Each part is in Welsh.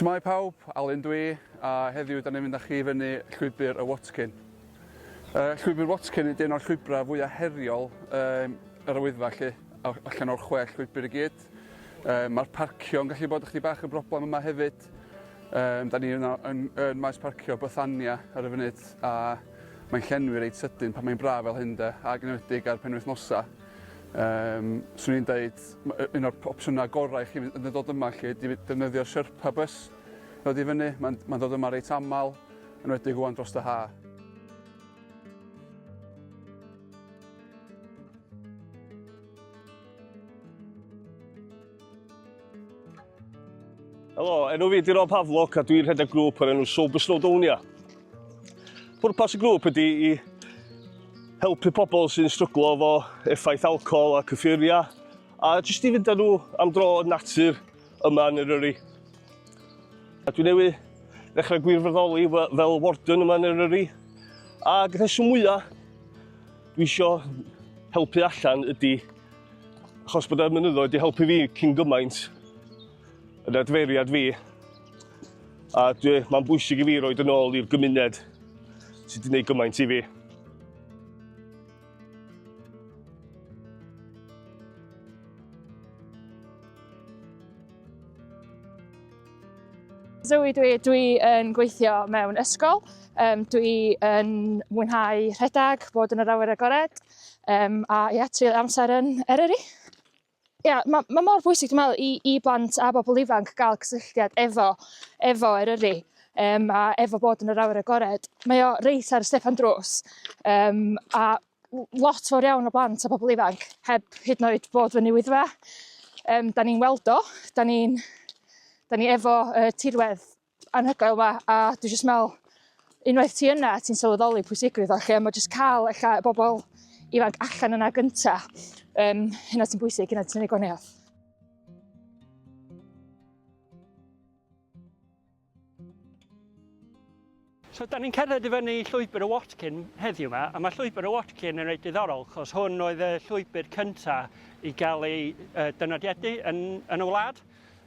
Shwmae pawb, Alun dwi, a heddiw da ni'n mynd â chi i fyny llwybr y Watkin. Uh, llwybr Watkin ydy un o'r llwybrau fwyaf heriol um, yr Wyddfa 'lly, allan o'r chwe llwybr i gyd. Um, Mae'r parcio yn gallu bod ychydig bach yn broblem yma hefyd. Um, da ni yno yn, yn maes parcio Bethania ar y funud a mae'n llenwi reit sydyn pan mae'n braf fel hyn de, ac yn enwedig ar penwythnosau. Yym, swn i'n deud un o'r opsiynau gorau i chi yn dod yma 'lly ydi defnyddio'r Sherpa bus i ddod i fyny. Mae'n mae'n dod yma reit aml, yn enwedig ŵan dros y ha. Helo, enw fi 'di Rob Havelock a dwi'n rhedeg grŵp o'r enw Sober Snowdonia. Pwrpas y grŵp ydy i helpu pobl sy'n stryglo efo effaith alcohol a cyffuriau a jyst i fynd â nhw am dro yn natur yma yn Eryri. A dwi newydd ddechrau gwirfoddoli fel warden yma yn Eryri ac y rheswm mwyaf dwi eisiau helpu allan ydy achos bod y mynyddoedd wedi helpu fi cyn gymaint yn adferiad fi a dwi, mae'n bwysig i fi roed yn ôl i'r gymuned sydd wedi gwneud gymaint i fi. Zoe dwi, dwi yn gweithio mewn ysgol, um, dwi yn mwynhau rhedeg, bod yn yr awyr agored, um, a ia, treulio amser yn Eryri. Ia, ma' ma' mor bwysig dwi'n meddwl i i blant a bobl ifanc gael cysylltiad efo efo Eryri yym a efo bod yn yr awyr agored. Mae o reit ar y stepan drws yym a lot fawr iawn o blant a bobl ifanc heb hyd yn oed bod fyny Wyddfa. Yym 'dan ni'n weld o, 'dan ni'n 'dan ni efo y tirwedd anhygoel 'ma a dwi jyst me'wl unwaith ti yna ti'n sylweddoli pwysigrwydd o lle ma' jyst ca'l ella y bobl ifanc allan yna gynta yym hynna sy'n bwysig hynna sy'n neud gwahaniath. So, da ni'n cerdded i fyny llwybr y Watkin heddiw yma, a mae llwybr y Watkin yn reit diddorol, chos hwn oedd y llwybr cyntaf i gael ei uh, dynodiedu yn, yn y wlad.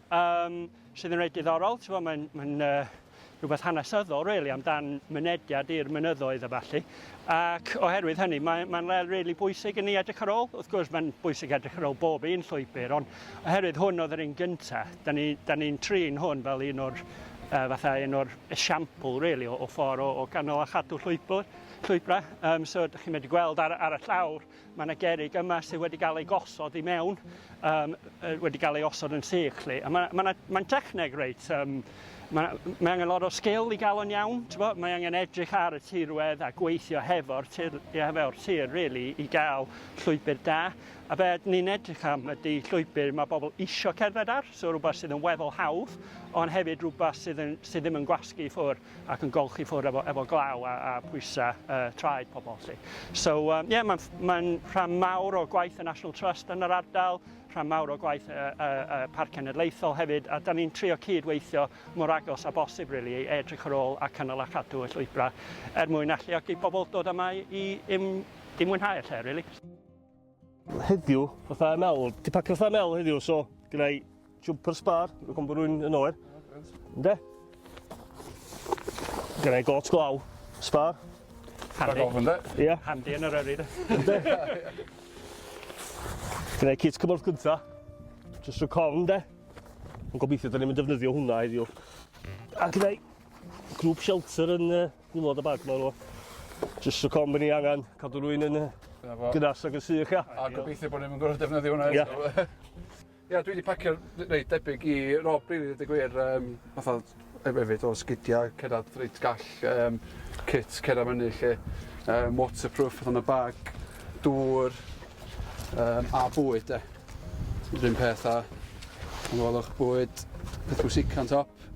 Um, sydd yn reit diddorol, ti'n gwbod, mae'n mae'n uh, rhywbeth hanesyddol really amdan mynediad i'r mynyddoedd a ballu. Ac oherwydd hynny, mae'n mae le really bwysig i ni edrych ar ôl. Wrth gwrs, mae'n bwysig edrych ar ôl bob un llwybr, ond oherwydd hwn oedd yr un gyntaf, da ni'n ni, ni trin hwn fel un o'r, uh, fatha un o'r esiampl, really, o, o ffordd o, o ganol a chadw llwybr, llwybrau. Um, so, ydych chi'n medru gweld ar, ar y llawr, Mae yna gerrig yma sydd wedi cael eu gosod i mewn, um, wedi cael ei osod yn sych, 'lly. A mae'n ma, ma techneg reit, um, mae, mae angen lot o sgil i gael o'n iawn, ti'n mae angen edrych ar y tirwedd a gweithio hefo'r tir, hefo'r tir really, i gael llwybr da. A be ni'n edrych am ydy llwybr mae bobl isio cerdded ar, so rhywbeth sydd yn weddol hawdd, ond hefyd rhywbeth sydd, yn, sydd ddim yn gwasgu i ffwrdd. ac yn golchi ffwrdd efo, efo glaw a, a pwysau uh, traed pobl. Lly. So, um, yeah, mae'n ma rhan mawr o gwaith y National Trust yn yr ardal, rhan mawr o gwaith y, y, y Parc Cenedlaethol hefyd, a da ni'n trio cyd-weithio mor agos a bosib, really, i edrych ar ôl a cynnal a chadw y llwybrau er mwyn alluogi pobl dod yma i, i, i mwynhau y lle, really. Heddiw, fatha ML, di pacio fatha ML heddiw, so gyda i jumper spar, rwy'n gwybod bod rwy'n yn oer. Ynde? Gyda i got glaw, spar. Handi. Rhag ofn, de? Ie. Handi yn yr yrru, de. Ynde? Gyda i kit cymorth cynta. Just rwy'n cofn, de. Yn gobeithio, da ni'n mynd defnyddio hwnna heddiw. A gyda i grŵp shelter yn uh, Gwylod y bag mawr o. Just so con bod ni angen cadw rwy'n yn gynnas ac yn sych, ia. A gobeithio bod ni'n gorfod defnyddio hwnna eto. Ia, dwi wedi pacio reit debyg i Rob, rili, dweud y gwir. Um, fatha hefyd o sgidiau, cerdded reit gall, um, kit cerdded fyny lle, um, waterproof, fatha yn y bag, dŵr, um, a bwyd, de. Yr un peth a, yn welwch bwyd, peth bwysica'n top.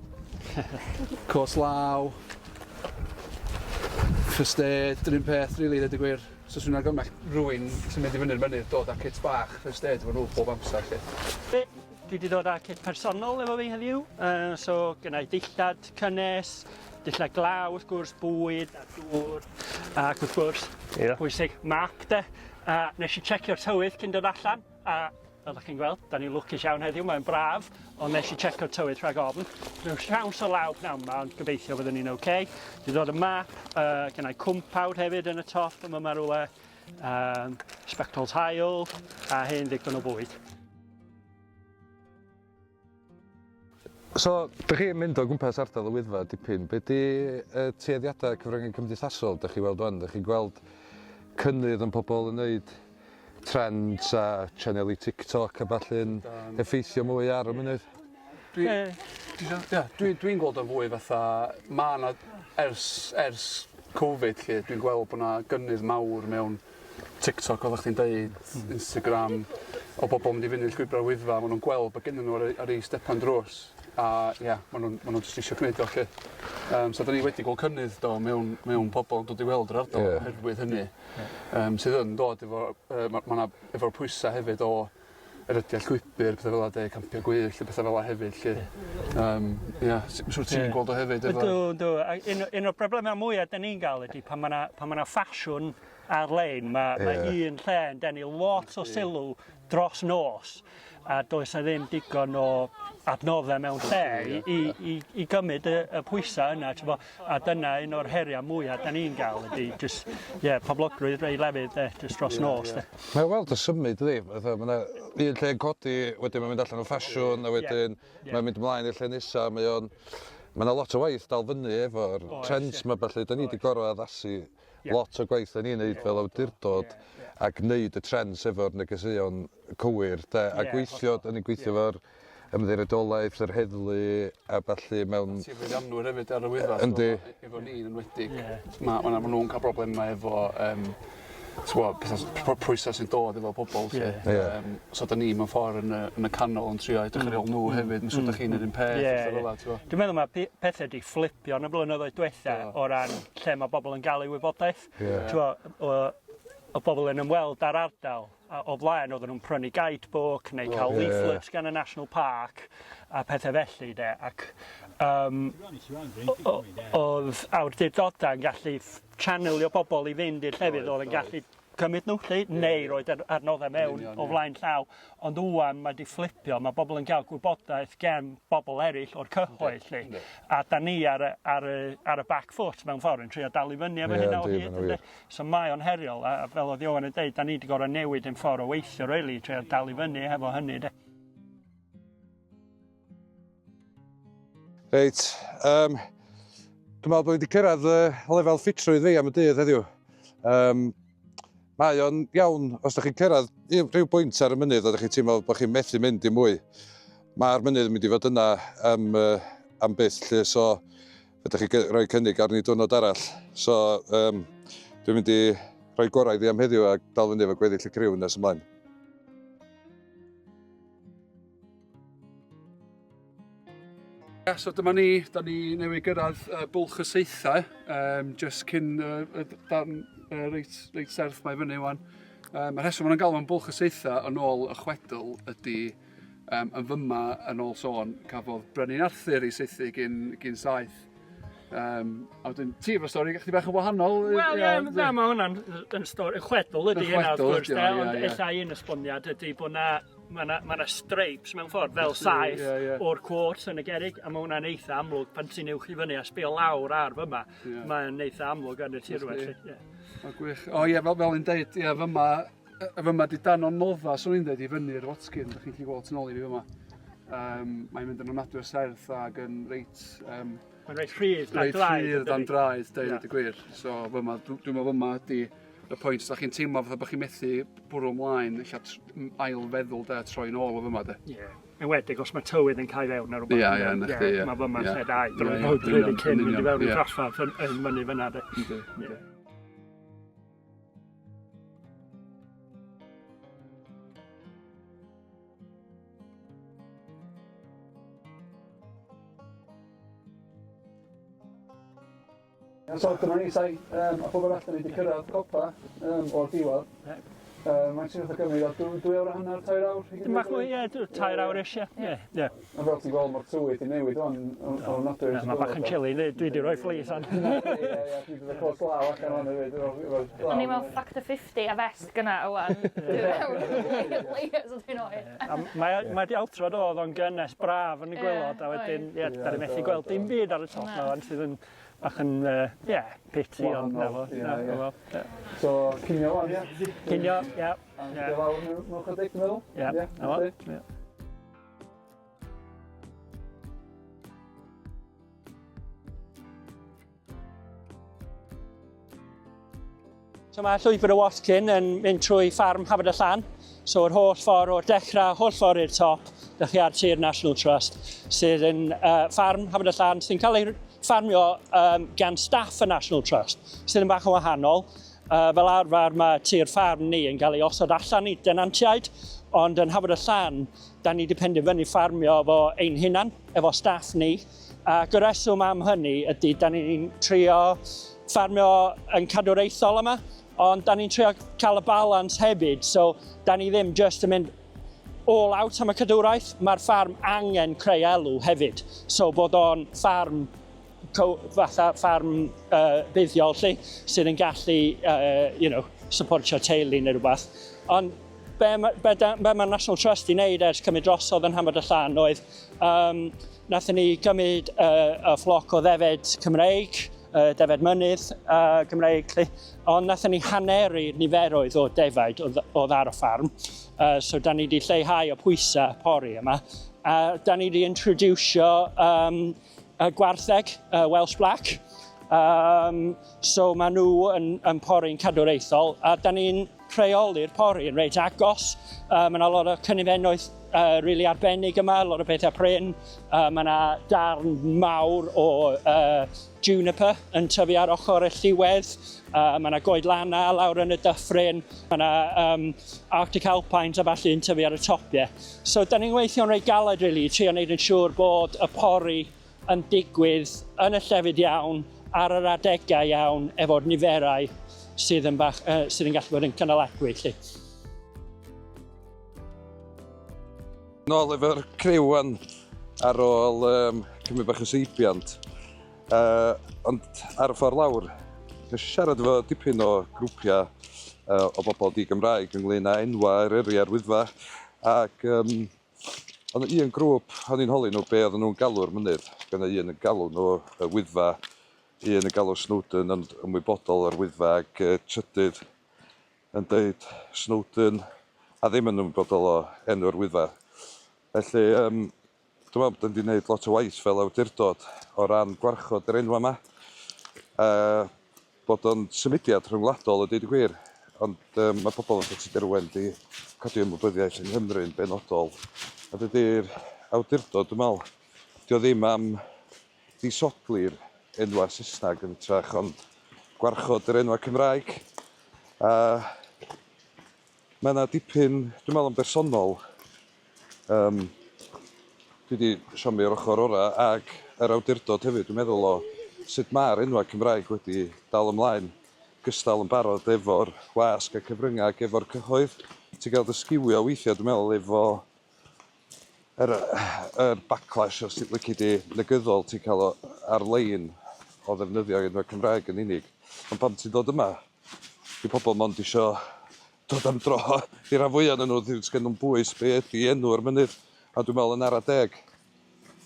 Côt law. First aid, yr un peth rili deud y gwir. So swn i'n argymell rywun sy'n mynd i fyny'r mynydd dod â kit bach first aid efo nhw bob amser 'lly. Dwi 'di dod â kit personol efo fi heddiw. Uh, so gynna i dillad cynnes, dillad glaw wrth gwrs, bwyd a dŵr, ac wrth gwrs, yeah. pwysig, map de. Uh, nes i checio'r tywydd cyn dod allan, a fel ydych chi'n gweld, da ni'n lwcus iawn heddiw, mae'n braf, ond nes i checo'r tywydd rhag ofn. Rhyw siawns o law pnawn yma, ond gobeithio fyddwn ni'n oce. Okay. Dwi dod y map, uh, gennau cwmpawd hefyd yn y top yma mae rhywle, um, sbectols haul, a hen ddigon o bwyd. So, dych chi'n mynd o gwmpas ardal y Wyddfa dipyn. Be di y tueddiadau cyfryngau cymdeithasol dych chi weld wan? Dych chi'n gweld cynnydd yn pobl yn neud trends a sianeli TikTok a ballu'n effeithio mwy ar y mynydd? Dwi, dwi, dwi, dwi'n gweld o'n fwy fatha, ma' 'na ers, ers Covid 'lly, dwi'n gweld bo' 'na gynnydd mawr mewn TikTok oddach chdi'n deud, Instagram, o bobol mynd i fyny'r llwybrau Wyddfa, ma' nw'n gweld be' gennyn n'w ar eu ar eu stepan drws a ia ma' nw'n ma' nw'n jyst isio gneud o 'lly. Yym so 'dan ni wedi gweld cynnydd do mewn mewn pobol yn dod i weld yr ardal Ie. oherwydd hynny. Yym sydd yn dod efo yy ma' ma' 'na efo'r pwysa' hefyd o erydiau llwybyr petha fel 'a 'de campio gwyllt a petha fel 'a hefyd 'lly. Yym ia s- siŵr ti'n gweld o hefyd efo... Ydw yndw a un o un o'r broblemau mwya 'dan ni'n ga'l ydi pan ma' 'na pan ma' 'na ffasiwn ar-lein ma' ma' un lle yn denu lot o sylw dros nos a does 'na ddim digon o adnodde mewn lle i i i i gymyd y y pwysa' yna t'bo' a dyna un o'r heriau mwya 'dan ni'n ga'l ydi jyst ie poblogrwydd rei lefydd 'de jyst dros nos 'de. Mae o weld y symud dydi? Fatha ma' 'na un lle yn codi wedyn ma'n mynd allan o ffasiwn a wedyn mae'n mynd ymlaen i'r lle nesa mae o'n ma' 'na lot o waith dal fyny efo'r trends 'ma ballu. 'Dan ni 'di gor'o' addasu lot o gwaith 'dan ni'n neud fel awdurdod a gneud y trends efo'r negeseuon cywir 'de a gweithio 'dan ni'n gweithio efo'r ymddiriedolaeth, yr heddlu a ballu mewn... Tirfeddianwyr hefyd ar y Wyddfa. Yndi. Efo ni yn enwedig. Ma' ma' 'na ma' nw'n ca'l problema efo yym t'mo' petha s- pwysa sy'n dod efo pobol 'lly. Ie. Ie. Yym so 'dan ni mewn ffor yn y yn y canol yn trio edrych ar ôl nhw hefyd ma'n siŵr 'dach chi'n neud yr un peth Ie. petha fel 'a t'mo'? Dwi'n meddwl ma' pethe 'di fflipio yn y blynyddoedd dwetha o ran lle ma' bobol yn ga'l eu wybodaeth. Ie. T'mo' o o bobol yn ymweld â'r ardal a o flaen oedden nhw'n prynu guidebook neu cael Ie. leaflets gan y National Park a pethau felly de ac um, oedd awdurdodau yn gallu channelio bobl i fynd i'r llefydd oedd yn gallu cymryd nhw 'lly, neu roid ar- adnoddau mewn union, o ie. flaen llaw. Ond ŵan mae 'di fflipio, mae bobl yn cael gwybodaeth gen bobl eraill o'r cyhoedd 'lly. A da ni ar y, ar y, ar y back foot mewn ffordd yn trio dal i fyny efo Ie, hynna o yndi, hyd. ma'n Ynde? wir. So mae o'n heriol, a a fel oedd Ioan yn deud, da ni 'di gorfod newid ein ffordd o weithio really, trio dal i fyny hefo hynny de. Reit, um, dwi'n meddwl bod fi wedi cyrraedd y lefel ffitrwydd fi am y dydd heddiw. Um, mae o'n iawn, os ydych chi'n cyrraedd rhyw bwynt ar y mynydd a ydych chi'n teimlo bod chi'n methu mynd i mwy, mae'r mynydd yn mynd i fod yna am, uh, am byth, lle, so fedrwch chi rhoi cynnig arni diwrnod arall. So, um, dwi'n mynd i rhoi gorau iddi am heddiw a dal fyny efo gweddill y criw nes ymlaen. Ia, so dyma ni, da ni newydd gyrraedd uh, Bwlch y Saethau, um, just cyn uh, y darn uh, reit, reit serth mae fyny wan. Um, y rheswm maen nhw'n galw fo'n Bwlch y Saethau yn ôl y chwedl ydy um, yn fyma yn ôl sôn cafodd Brenin Arthur ei saethu gyn, gyn saeth. Um, a wedyn, ti efo stori, chdi bach yn wahanol. Wel, ie, yeah, na, mae hwnna'n yn stori, chwedl ydy hynna, wrth gwrs, de, ond ie. ella un esboniad ydy bod na, mae na, ma na streips mewn ffordd, fel saeth ie, ie. o'r cwrt yn y gerig, a mae hwnna'n eitha amlwg pan ti'n uwch i fyny a sbio lawr ar fyma, Ie. mae'n eitha amlwg yn y tirwedd. Felly. Ie. O, gwych. O ie, fel, fel i'n deud, ie, fyma, y fyma di dan o nodda, swn i'n deud, i fyny'r Watkin, da chi'n gallu gweld tu ôl i fi fyma. Um, mae'n mynd yn ofnadwy o serth ac yn reit, um, Mae'n reit rhydd dan reit draed. rhydd dan draed, deud Ie. y gwir. So fyma, dwi'n meddwl fyma ydi y pwynt, da chi'n teimlo fatha bod chi'n methu bwrw ymlaen, ella ail feddwl de, troi nôl o fyma de. Ie. Enwedig os mae tywydd yn cael fewn ar rhywbeth. Ie, ie, 'na chdi, ie. Mae fyma'n Ie. lle da i droi Ie, ie, droi yn union, cyn mynd i yn fewn union, i'r ie. trafferth yn, yn myny fyna de. Yndi, yndi. So dyma ni, Sai, um, a pob arall, da ni wedi cyrraedd copa um, o'r diwedd. Um, mae'n sy'n gymryd o dwy, dwy awr a hanner, tair awr? Dim bach mwy, ie, tair awr ish, ie. Ie, ie. A fel ti'n gweld mae'r tywydd 'di newid ŵan yn yn ofnadwy Ie, mae bach yn chilly yndi? Dwi 'di rhoi fleece on. Ie ie dwi 'di rhoi cot law allan ŵan hefyd efo efo'r glaw. O'n i mewn factor 50 a vest gynna ŵan. Dwi mewn layers o dwi'n oer. A mae mae 'di altro do, o'dd o'n gynnes braf yn y gwilod a wedyn ie 'dan ni methu gweld dim byd ar y top 'na ŵan sydd yn bach yn yy ie pity ond 'na fo. Ie Na ie. fo ie. So cinio ŵan ia? Cinio ie. A yeah. lawr mewn chydig, dwi'n meddwl? Ie, yeah, na fo. Ie. So mae llwybr y Watkin yn mynd trwy ffarm Hafod y Llan. So yr holl ffordd o'r dechrau, holl ffordd i'r top, dych chi ar tir National Trust, sydd yn uh, ffarm Hafod y Llan, sy'n cael ei ffarmio um, gan staff y National Trust, sydd yn bach yn wahanol. Uh, fel arfer mae tir ffarm ni yn cael ei osod allan i denantiaid, ond yn Hafod y Llan, da ni wedi penderfynu ffarmio efo ein hunan, efo staff ni. Ac y reswm am hynny ydy, da ni'n trio ffarmio yn cadwraethol yma, ond da ni'n trio cael y balans hefyd, so da ni ddim just yn mynd all out am y cadwraeth, mae'r ffarm angen creu elw hefyd. So bod o'n ffarm fatha ffarm uh, buddiol lle, sydd yn gallu uh, you know, supportio teulu neu rhywbeth. Ond be, be, be mae National Trust i wneud ers cymryd drosodd yn Hamad y Llan oedd um, nathon ni gymryd uh, y ffloc o ddefed Cymreig, uh, defed mynydd uh, Gymreig, lle, ond nathon ni haneru'r niferoedd o defaid oedd, oedd ar y ffarm. Uh, so da ni wedi lleihau y pwysau pori yma. A da ni wedi introducio um, y gwartheg, uh, Welsh Black. Um, so maen nhw yn, yn pori'n cadwraethol a da ni'n rheoli'r pori yn reit agos. Uh, mae yna lot o cynefinoedd uh, really arbennig yma, lot o bethau prin. Uh, mae yna darn mawr o uh, juniper yn tyfu ar ochr y lliwedd. Uh, mae yna goed lana lawr yn y dyffryn. Mae yna um, Arctic Alpines a falle yn tyfu ar y topiau. So, da ni'n gweithio'n reit galed, really, i trio wneud yn siŵr bod y pori yn digwydd yn y llefydd iawn, ar yr adegau iawn, efo'r niferau sydd yn, bach, uh, sydd yn gallu bod yn cynaladwy. Lly. Nôl efo'r criw wan ar ôl um, cymryd bach o seibiant. Uh, ond ar y ffordd lawr, nes i siarad efo dipyn o grwpiau uh, o bobl di-Gymraeg ynglyn â enwa Eryri a'r Wyddfa. Ac um, ond un grŵp, o'n i'n holi nhw be oedden nhw'n galw'r mynydd. Gyda un yn galw nhw y Wyddfa, un yn galw Snowdon ond ymwybodol o'r Wyddfa ac uh, trydydd yn deud Snowdon a ddim yn ymwybodol o enw'r Wyddfa. Felly, um, Dwi'n meddwl bod ni wedi gwneud lot o waith fel awdurdod o ran gwarchod yr enwau yma. Uh, bod o'n symudiad rhyngwladol a dweud y gwir. Ond um, mae pobl fatha Tudur Owen wedi codi ymwybyddiaeth yng Nghymru yn benodol. A dydy'r awdurdod, dwi'n meddwl, dio ddim am ddisodli'r enwau Saesneg yn hytrach, ond gwarchod yr enwau Cymraeg. A mae yna dipyn, dwi'n meddwl yn bersonol, Um, dwi wedi siomi'r ochr orau ac yr awdurdod hefyd, dwi'n meddwl o sut mae'r enwau Cymraeg wedi dal ymlaen gystal yn barod efo'r wasg a cyfryngau ac efo'r cyhoedd. Ti'n cael dy sgiwio weithiau, dwi'n meddwl, efo yr, yr backlash, os ti'n licio di, negyddol ti'n cael o ar-lein o ddefnyddio enwau Cymraeg yn unig. Ond pan ti'n dod yma, di pobl mond isio dod am dro i ran fwyaf ohonyn nhw, ddim sgen nhw'm bwys be ydy enw'r mynydd. A dwi'n meddwl yn ara deg,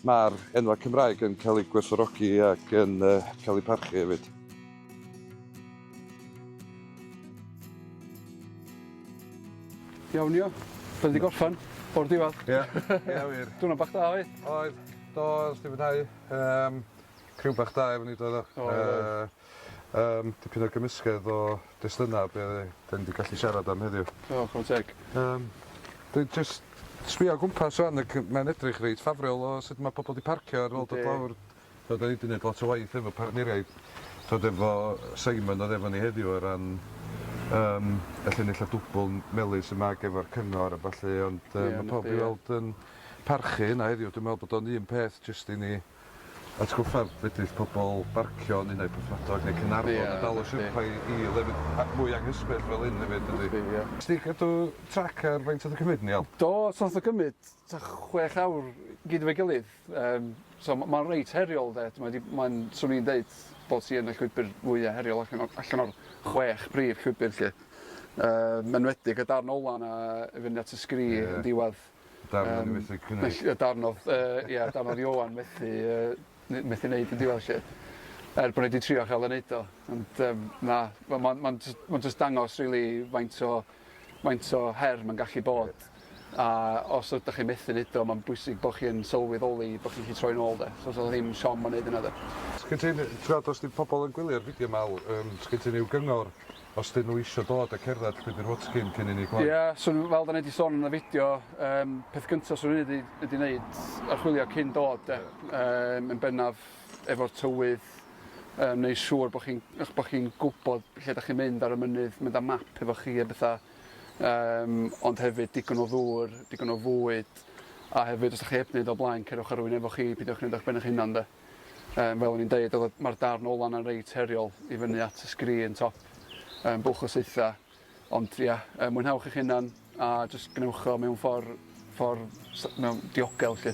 mae'r enwau Cymraeg yn cael eu gwerthfawrogi ac yn uh, cael eu parchu hefyd. Iawn, Io. Da ni wedi gorffen o'r diwedd. Ie, ie wir. Diwrnod bach da oedd? Oedd, do, os ti'n fwynhau. Um, Criw bach da efo ni doedd o? Oedd oedd. Yym dipyn o gymysgedd o destunau be' 'dan ni 'di gallu siarad am heddiw. Do, chware teg. Yym dwi jyst sbio o gwmpas ŵan ac mae'n edrych reit ffafriol o sut ma' pobol 'di parcio ar ôl dod lawr. T'od 'dan ni 'di neud lot o waith efo partneriaid t'od efo Simon o'dd efo ni heddiw o ran yym y llinella dwbl melys yma ag efo'r cyngor a ballu ond yy ma' pawb i weld yn parchu hynna heddiw. Dwi'n me'wl bod o'n un peth jyst i ni... Atgoffa fedrith pobl barcio yn unai Porthmadog neu Caernarfon a dal y siwrnai i lefydd mwy anghysbell fel hyn hefyd dydi? Yndi ie. Nes di gadw trac ar faint oedd yn cymryd Niall? Do, so nath o gymryd tua chwech awr gyd efo'i gilydd. Yym so ma' ma'n reit heriol 'de. Mae 'di mae'n swn i'n deud bod hi yn y llwybyr fwya heriol allan o'r allan o'r chwech prif llwybyr 'lly. Yym enwedig y darn ola 'na i fyny at y sgri yn diwadd. Darn o'n i methu gwneud. Y darn o'dd yy ia darn o'dd Ioan methu yy methu neud yn diwedd 'lly. Er bo' ni 'di trio chael o neud o ond yym na ma' ma'n ma'n js ma'n jyst dangos rili faint o faint o her ma'n gallu bod a os ydach chi'n methu neud o ma'n bwysig bo' chi yn sylweddoli bo' chi'n gallu troi nôl 'de. So 'sa ddim siom o neud yna 'de. Sgyn ti, ti'n gwbod os 'di pobol yn gwylio'r fideo 'ma yym sgyn ti ryw gyngor Os 'dyn nhw isio dod a cerdded Llwybr Watkin cyn i ni gloi. Ie, so fel 'dan ni 'di sôn yn y fideo, yym peth gynta swn i'n neud ydi neud archwilio cyn dod 'de. Yym yn bennaf efo'r tywydd, yym neu' siŵr bo' chi'n 'ych bo' chi'n gwbod lle 'dach chi'n mynd ar y mynydd, mynd â map efo chi a betha. Yym ond hefyd digon o ddŵr, digon o fwyd, a hefyd os 'dach chi 'eb neud o blaen cerwch â rywun efo chi, peidiwch neud o ar ben 'ych hunan 'de. Yym fel o'n i'n deud o'dd y ma'r darn ola 'na'n reit heriol i fyny at y sgrin top yym Bwlch y Saetha ond ia yy mwynhewch eich hunan a jyst gnewch o mewn ffor ffor s- mewn diogel 'lly.